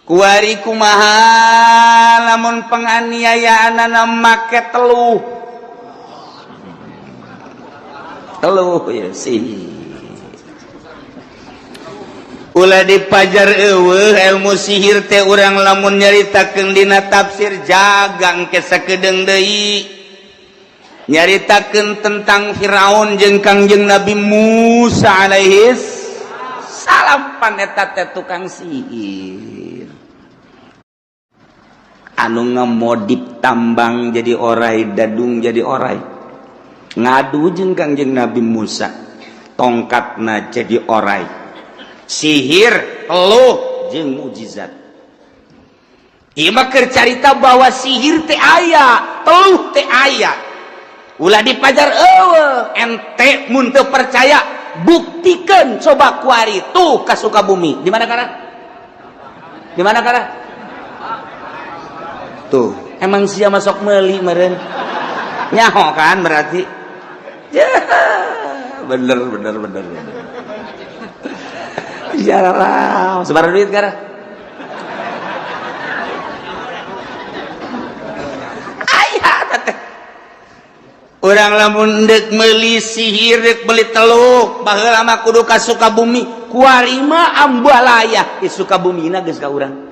Kuari kumaha lamun penganiayaan make teluh teluh ya sih. Ulah dipajar, eueuh ilmu sihir teh. Urang lamun nyaritakeun dina tafsir jagang ke sakedeung deui nyaritakeun tentang Firaun jeung Kangjeng Nabi Musa alaihis salam. Pan eta teh tukang sihir anu ngemodip tambang jadi orai, dadung jadi orai, ngadu jeung Kangjeng Nabi Musa, tongkatna jadi orai. Sihir, teluh jeung mukjizat. Ieu mah keur carita bahwa sihir teh aya, teluh teh aya. Ulah dipajar, eueuh. Ente mun teu percaya, buktikan coba kuari tuh ka Sukabumi. Di mana kana? Di mana kana tuh? Emang sia masuk meuli meureun, nyaho kan berarti ya. Bener bener bener bener ya. Sebar duit kara aya teh. Urang lamun dek meuli sihir, dek beli teluk, baheula mah kudu ka Sukabumi. Kuari mah Ambalaya di Sukabumina geus ka urang.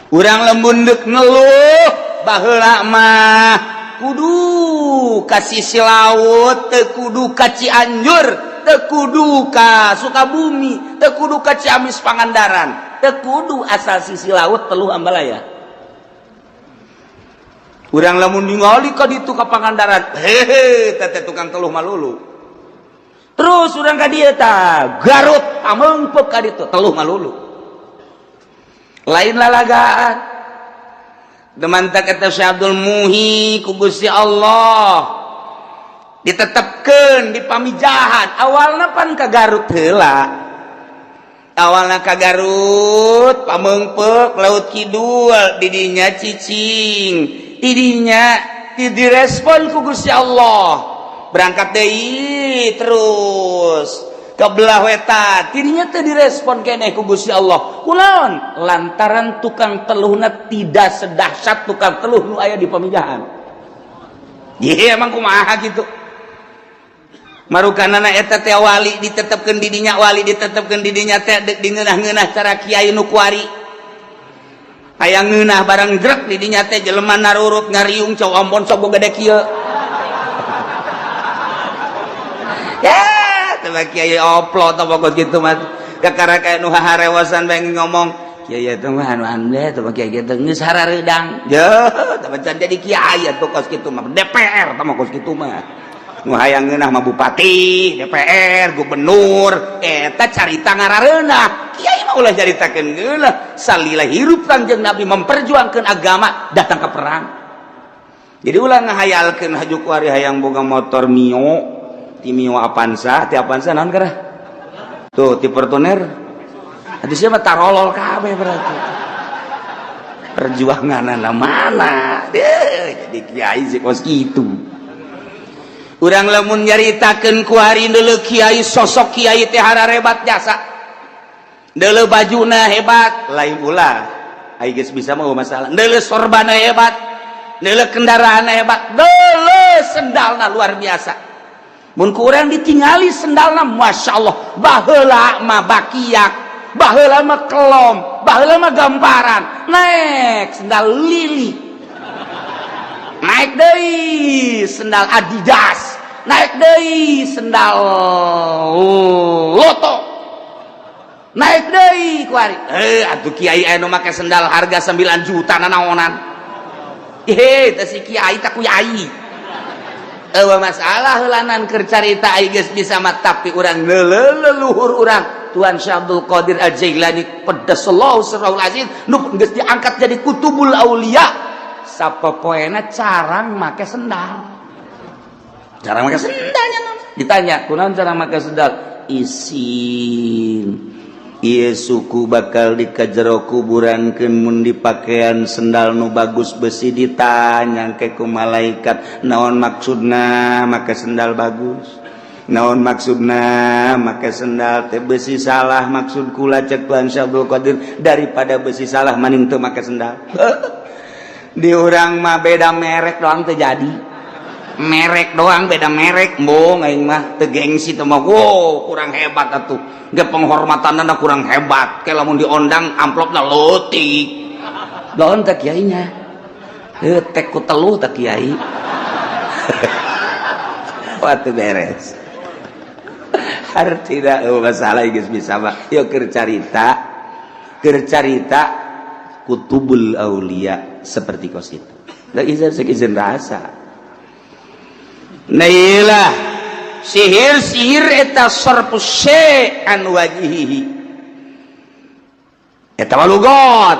Urang lamun dek ngeluh, baheula mah kudu ka sisi laut, teu kudu ka Cianjur, teu kudu ka Sukabumi, teu kudu ka Ciamis, Pangandaran, teu kudu, asal sisi laut teluh Ambalaya. Urang lamun ningali ka ditu ka Pangandaran, hehe, teh tukang teluh malulu. Terus urang ka dieu tah, Garut, Pamengpeuk, ka ditu teluh malulu. Lain lalagaan. Demantak eta Syekh Abdul Muhi ku Gusti Allah ditetepkeun di Pamijahan. Awalna pan ka Garut heula, awalna ka Garut, Pamengpeuk, Laut Kidul, didinya cicing, didinya direspon ku Gusti Allah. Berangkat deui terus ke belah wetan, tidinya teu direspon keneh ku Gusti Allah. Kunaon? Lantaran tukang teluhna tidak sedahsyat tukang teluh nu aya di Pamijahan. Ye, emang kumaha gitu? Marukanana eta teh wali ditetepkeun di dinya, wali ditetepkeun di dinya teh deuk dingeunah-ngeunah cara kiai nu kuari. Hayang ngeunah barang jrek di dinya teh jelema narurut ngariung, cau ampon sok gede kieu. Ya, teh kiai oplo teh pokok kitu mah. Kakara kayak nu harewasan bae ngomong kiai eta mah anu anu teh kiai kitu geus harareudang. Ye, teh can jadi kiai atuh kos kitu mah. DPR teh mah kos kitu mah. Nu hayang ngeunah mah bupati, DPR, gubernur, eta carita ngarareunah. Kiai mah ulah caritakeun ngeunah. Salila hirup Kangjeng Nabi memperjuangkeun agama, datang ke perang. Jadi ulah ngahayalkeun haju kuari hayang boga motor Mio, ti Mio Avanza, ti Avanza naon kara? Tuh, ti Fortuner. Atuh sia mah tarolol kabeh berarti. Perjuanganna mana? Deh, jadi kiai sih kos kitu. Urang lamun nyaritakeun kuari deuleu kiai, sosok kiai teh hararebat jasa. Deuleu bajuna hebat, lain ulah. Ai geus bisa mah masalah. Deuleu sorbana hebat, deuleu kendaraanna hebat, deuleu sendalna luar biasa. Mun ku urang ditingali sendalna, Masya Allah, baheula mah bakiak, baheula mah kelom, baheula mah gamparan, naik sendal lili, naik deui sendal Adidas, naik deui sendal Loto, naik deui kuari. Eh, atuh kiai anu make sendal harga 9 juta nanaonan? Eh, teh si kiai tak kiai. Eueuh masalah heulanan keur carita ai geus bisa mah, tapi urang leluhur urang Tuan Syekh Abdul Qadir Al-Jailani qaddasallahu sirrahul aziz nu geus diangkat jadi kutubul aulia, sapopoena carang make sendal, cara make sendalnya. Ditanya kunaon cara make sendal? Isin. Ieu suku bakal dikajero kuburankeun mun dipakean sendal nu bagus, besi ditanya ke ku malaikat, naon maksudna make sendal bagus? Naon maksudna make sendal teh besi salah maksud kula cek Tuan Syekh Abdul Qadir daripada besi salah maning teu make sendal. Di urang mah beda merek doang teu jadi. Merek doang beda merek embung aing mah teu gengsi teh mah wow kurang hebat atuh. Ge penghormatanna kurang hebat. Ke lamun diondang amplopna leutik. Lawan teh kiainya. Heuh tek ku teluh teh kiai. Wah teu beres. Tidak oh, masalah geus bisa mah. Yuk keur carita kutubul aulia seperti kos itu. Da izin sek izin rasa. Nah iyalah sihir-sihir eta sarfu syai' an wajhihi. Eta mah lugot.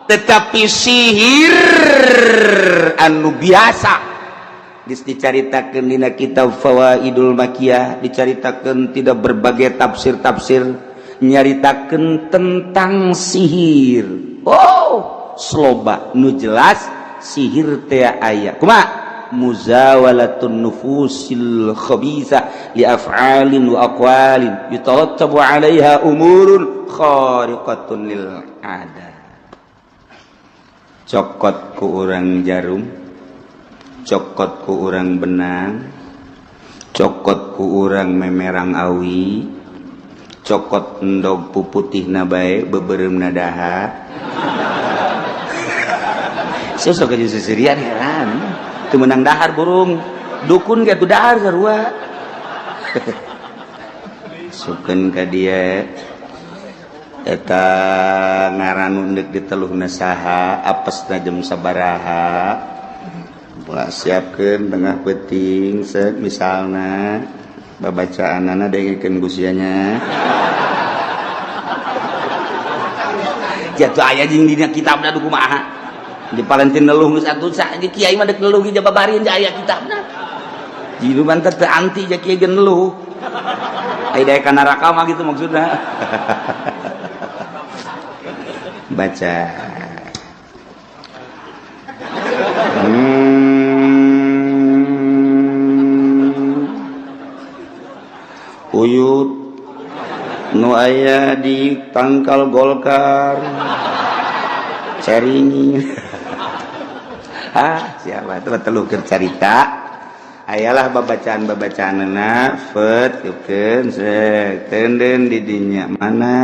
Tetapi sihir anu biasa dicaritakan dina kitab Fawaidul Makiyah, dicaritakan tidak berbagai tafsir-tafsir nyaritakan tentang sihir. Oh sloba nu jelas sihir teh aya kumaha muzawalatun nufusil khabisa li af'alin wa aqwalin yatarattabu 'alaiha umurun khariqatun lil 'adah. Cokot ku urang jarum, cokot ku urang benang, cokot ku urang memerang awi, cokot endog puputihna bae beubeureumpna dahar. Sosok aja seserian heran. Teu meunang dahar burung. Dukun ge tuh dahar sarua. Sukeun ka dieu eta ngaran deuk diteluhna saha, apesna jam sabaraha. Ulah siapkeun tengah peuting set misalna babacaanana dengekeun gusianya. Jatuh aya jeung dina kitabna du kumaha. Di Palentin neluh geus atuh sa di kiai mah deuk neluh ge jababarin aya kitabna. Jiluman teh teu anti ja kiai ge neluh. Aya daek ka neraka mah gitu maksudna. Baca. Uyut nu aya di tangkal Golkar ceringi. Ah, siapa itu teluh keur carita. Ayalah babacaan-babacaanna fet keun sek tenden di dinya mana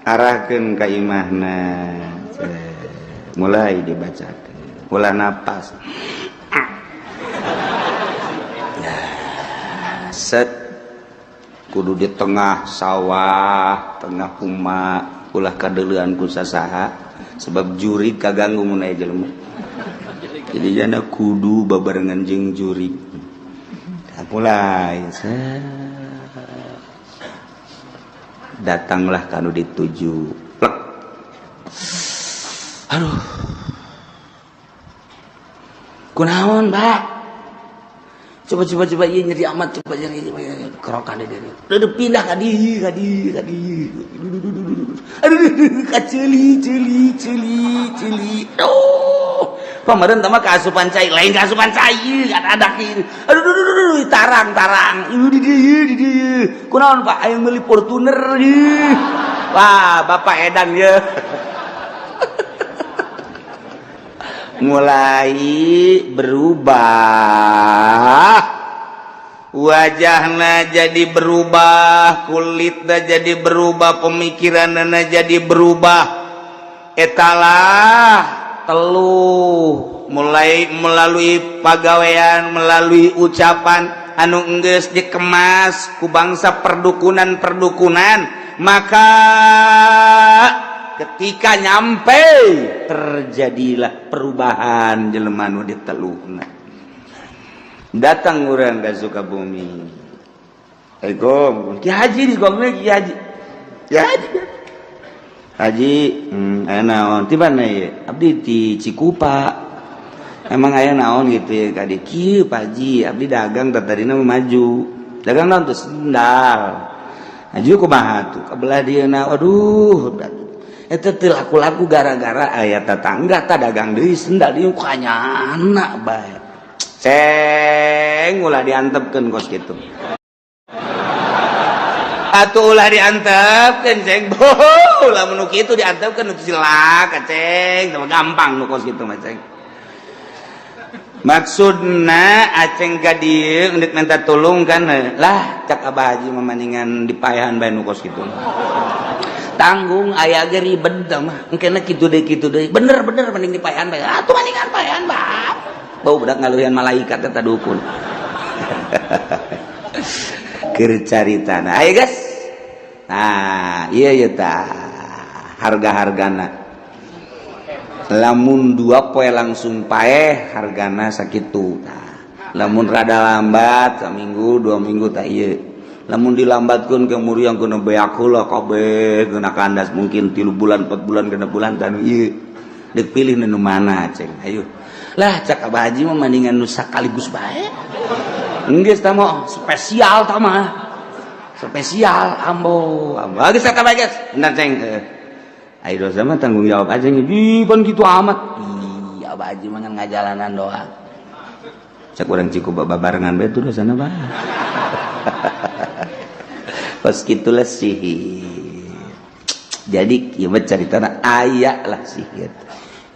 arahkeun ka imahna. Mulai dibacakeun. Ulah napas. Ya, set kudu di tengah sawah, tengah huma, ulah kadeulean ku sasaha sebab juri kaganggu mun aya jelema. Jadi jana kudu babarengan jeung juri. Mulai set. Datanglah kanu dituju. Plek. Aduh. Kunaon, Pak? Coba coba coba ieu nyeri amat, coba nyeri kerokan di dieu. Udah pindah ka dieu, ka dieu, ka dieu. Aduh, ka ceuli, ceuli, ceuli, ceuli. Aduh. Pameureun tah mah kaasupan cai, lain kaasupan cai, kan ada kieu. Aduh, aduh, aduh, aduh, tarang, tarang. Ieu di dieu, di dieu. Kunaon, Pak? Aya meuli Fortuner ieu. Wah, Bapak edan ye. Mulai berubah wajahna jadi berubah, kulitna jadi berubah, pemikiranna jadi berubah. Etalah teluh mulai melalui pagawean, melalui ucapan anu enggeus dikemas ku bangsa perdukunan-perdukunan, maka ketika nyampe terjadilah perubahan jelema nu diteluhna. Datang urang ka Sukabumi. Assalamualaikum. Ki Haji di gongna Ki Haji. Ki Haji. Haji, aya naon? Ti mana ieu? Abdi ti Cikupa. Emang aya naon gitu ya ka dieu? Kieu Pak Haji, abdi dagang tadina maju. Dagang naon tuh sendal. Maju kumaha tuh? Kabelah dieuna. Aduh, eta teu laku-laku gara-gara aya tetangga ta dagang deui sendal dieu kanyana bae. Ceng ulah diantepkeun kos kitu. Atuh ulah diantepkeun, Ceng. Boh, lamun nu kitu diantepkeun nu cilaka, Ceng. Teu gampang nu kos kitu mah, Ceng. Maksudna Aceng ka dieu endek minta tulung kan lah, cak Abah Haji mah mendingan dipaehan bae nu kos kitu. Tanggung aya ge ribet tah mah. Engkena kitu deui, kitu deui. Bener bener mending dipaehan bae. Atuh mendingan paehan bae. Bau budak ngaluhian malaikat eta dukun. Keur caritana. Ayo, guys. Nah, iya iya tah harga-hargana. Lamun 2 poe langsung paeh, hargana sakitu. Nah, lamun rada lambat saminggu 2 minggu, tak iya. Lamun dilambatkeun ke muriang kena beak heula kabeh, kena kandas mungkin 3 bulan, 4 bulan, 6 bulan tan ieu. Dek pilih nu mana, Ceng? Ayo lah, cak Abah Haji mah mendingan nu sakaligus bae. Geus tah mah spesial, tah mah spesial. Ambo ambo geus tah bae, geus bener, Ceng. Ayo, dosa mah tanggung jawab aja nih pan gitu amat. Iya, Abah Haji mah ngajalanan doang. Cak urang Cikupa babarengan bae tuh dosana bah. Pas gitulah sihir. Jadi kieu mah caritana aya lah sihir.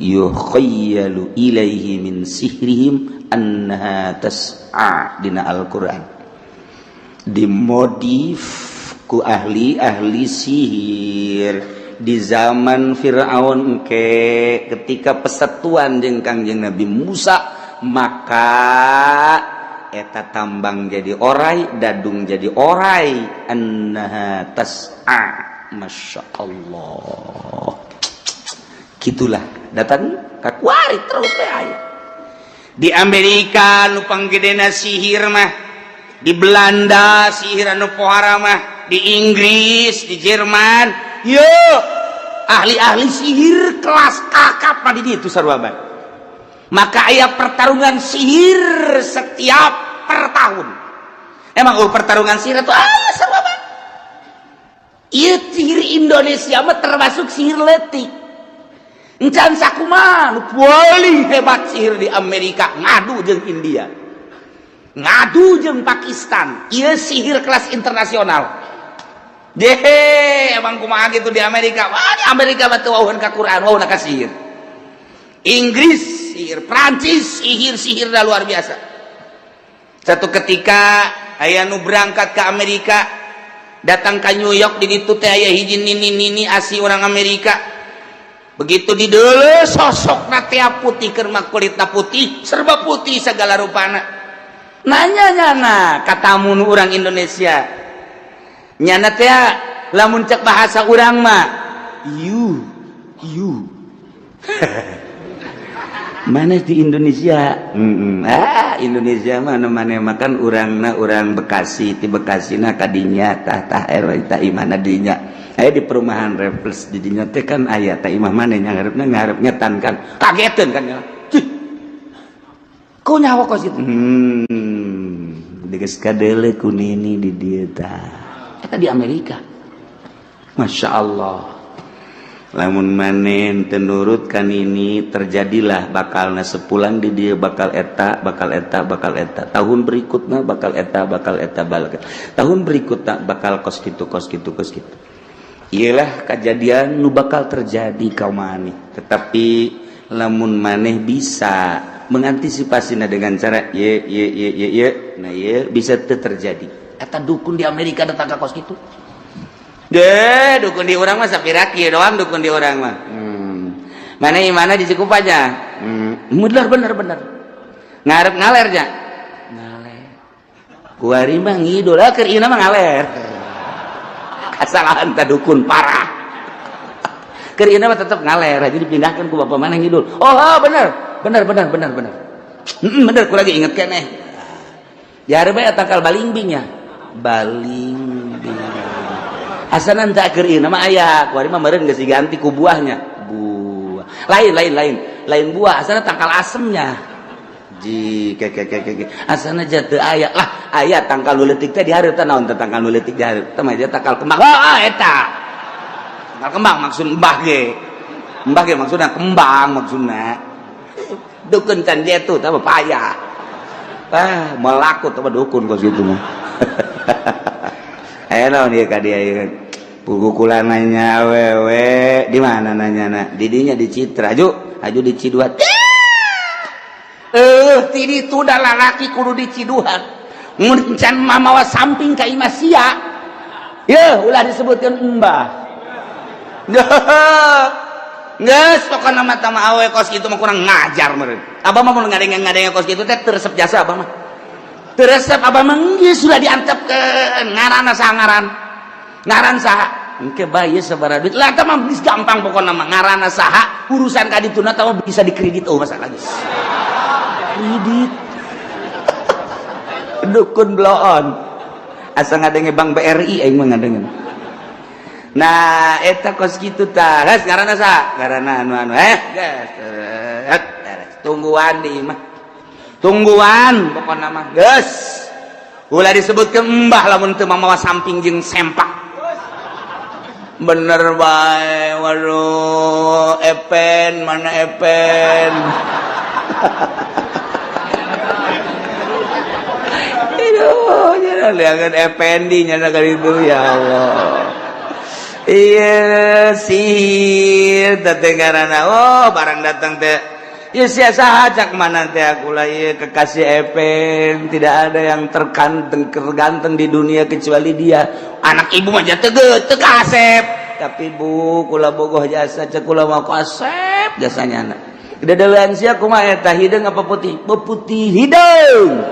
Yukhayyalu ilaihi min sihrihim annaha tas'a dina Al-Qur'an. Dimodif ku ahli-ahli sihir di zaman Fir'aun ke ketika persatuan jeung Kangjeng Nabi Musa, maka eta tambang jadi orai, dadung jadi orai, annaha tas'a. Masya Allah, gitulah datang kakuari terus we aya di Amerika nu panggedena sihir mah, di Belanda sihir anu pohara mah, di Inggris, di Jerman. Yo, ahli-ahli sihir kelas kakap mah di ditu sarua bae. Maka aya pertarungan sihir setiap per tahun. Emang oh, pertarungan sihir itu aya sarua bae. Ieu sihir Indonesia mah termasuk sihir letik. Encan sakumaha nu paling hebat sihir di Amerika ngadu jeung India, ngadu jeung Pakistan. Ieu sihir kelas internasional. Deh, emang kumaha gitu di Amerika? Wah, di Amerika mah teu wauheun ka Quran, wauhna ka sihir. Inggris sihir, Prancis sihir, sihir dah luar biasa. Satu ketika aya nu berangkat ke Amerika, datang ke New York, di ditu teh aya hiji nini-nini asli orang Amerika. Begitu di deuleu sosok teh putih, keur mah kulitna putih, serba putih segala rupana. Nanya nyana katamu nu urang Indonesia. Nyana teh lamun cek bahasa urang mah you you mana di Indonesia? Ah, Indonesia mana mana makan urangna urang Bekasi, ti Bekasi na kadinya tah tah RW tah imahna dinya aya di perumahan Refles. Di dinya teh kan aya tah imah mana nya ngarepna ngarep ngetan kan kageteun kan ya. Cih, kok nyawa kos itu geus kadeule ku nini di dieu tah. Eta di Amerika. Masya Allah, lamun manen tenurut kan ini terjadilah bakalna sepulang di dia bakal eta, bakal eta, bakal eta, tahun berikutnya bakal eta, bakal eta, bakal tahun berikutnya bakal kos gitu, kos gitu, kos gitu. Iyalah kejadian nu bakal terjadi kau maneh. Tetapi lamun maneh bisa mengantisipasi dengan cara ye ye ye ye ye, nah ye bisa terjadi. Eta dukun di Amerika datang ke kos gitu deh. Dukun di urang mah sapira kieu doang dukun di urang mah. Mana mana di Cikupa aja. Bener bener bener. Ngarep ngaler nya. Ngaler. Kuari mah ngidul, ah keur ieu mah ngaler. Kasalahan ta dukun parah. Keur ieu mah tetep ngaler, jadi dipindahkan ku bapak mana ngidul. Oh, bener. Bener bener bener bener. Bener ku lagi inget keneh. Ya bae tangkal balingbing ya. Balingbing. Asanan tak keur ieu mah aya, kuari mah meureun geus diganti ku buahnya. Buah. Lain lain lain. Lain buah, asana tangkal asemnya. Ji ke ke ke ke. Asana jatuh aya lah, aya tangkal nu leutik teh di hareup teh. Naon teh tangkal nu leutik di hareup? Teh mah tangkal kembang. Oh, eta. Tangkal kembang maksud mbah ge. Mbah ge maksudna kembang maksudna. Dukun can jatuh teh payah. Ah, melakut apa dukun kos gitu mah. Aya naon ieu ka dia ieu? Pugukulan nanya awewe di mana nanya didinya di Citra, aju aju di Ciduhan. Eh, ti ditu da lalaki kudu di Ciduhan. Mun can mamawa samping ka imah sia. Yeuh, ulah disebutkeun embah. Geus pokona mah tama awe kos kitu mah kurang ngajar meureun. Abah mah mun ngadenge-ngadenge kos kitu teh teu resep jasa abah mah. Teu resep abah mah, geus sudah diantepkeun ngaranna saha, ngaran. Ngaran saha? Engke bae sabaraha duit. Lah, eta mah geus gampang pokona mah, ngaranna saha, urusan ka dituna tah bisa dikredit, oh masalah geus. Kredit. Dukun bloon. Asa ngadenge Bank BRI aing mah ngadenge. Nah, eta kos kitu tah. Geus, ngaranna saha? Ngaranna anu anu. Eh, geus. Beres. Tungguan di imah. Tungguan pokona mah. Geus. Ulah disebutkeun embah lamun teu mamawa samping jeung sempak. Bener bae, waduh, Epen mana Epen? Aduh, jangan lihat Ependi nyana kali itu, ya Allah. Iya, sihir teh ngaranna. Oh, barang datang teh. Ya sia saha, cak mana teh, aku lah iya kekasih Epen, tidak ada yang terganteng terganteng di dunia kecuali dia. Anak ibu mah teu teu kasep. Tapi bu, kula bogoh jasa, cek kula mah kasep jasanya anak. Dedelean sia kumaha eta, hideung apa putih? Putih hideung.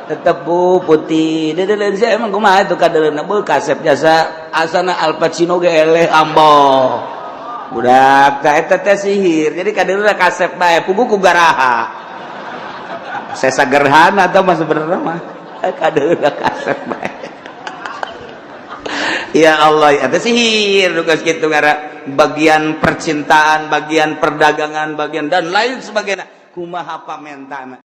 Tetep bu, putih. Dedelean sia emang kumaha itu kadeleuna, bu kasep jasa, asana Al Pacino ge eleh ambo. Budak ka eta teh sihir. Jadi kadeleuna kasep bae, pugu ku garaha. Sesa gerhana atau mah sebenarnya mah kadeleuna kasep bae. Ya Allah, eta sihir tugas kitu ngara bagian percintaan, bagian perdagangan, bagian dan lain sebagainya. Kumaha pamentana?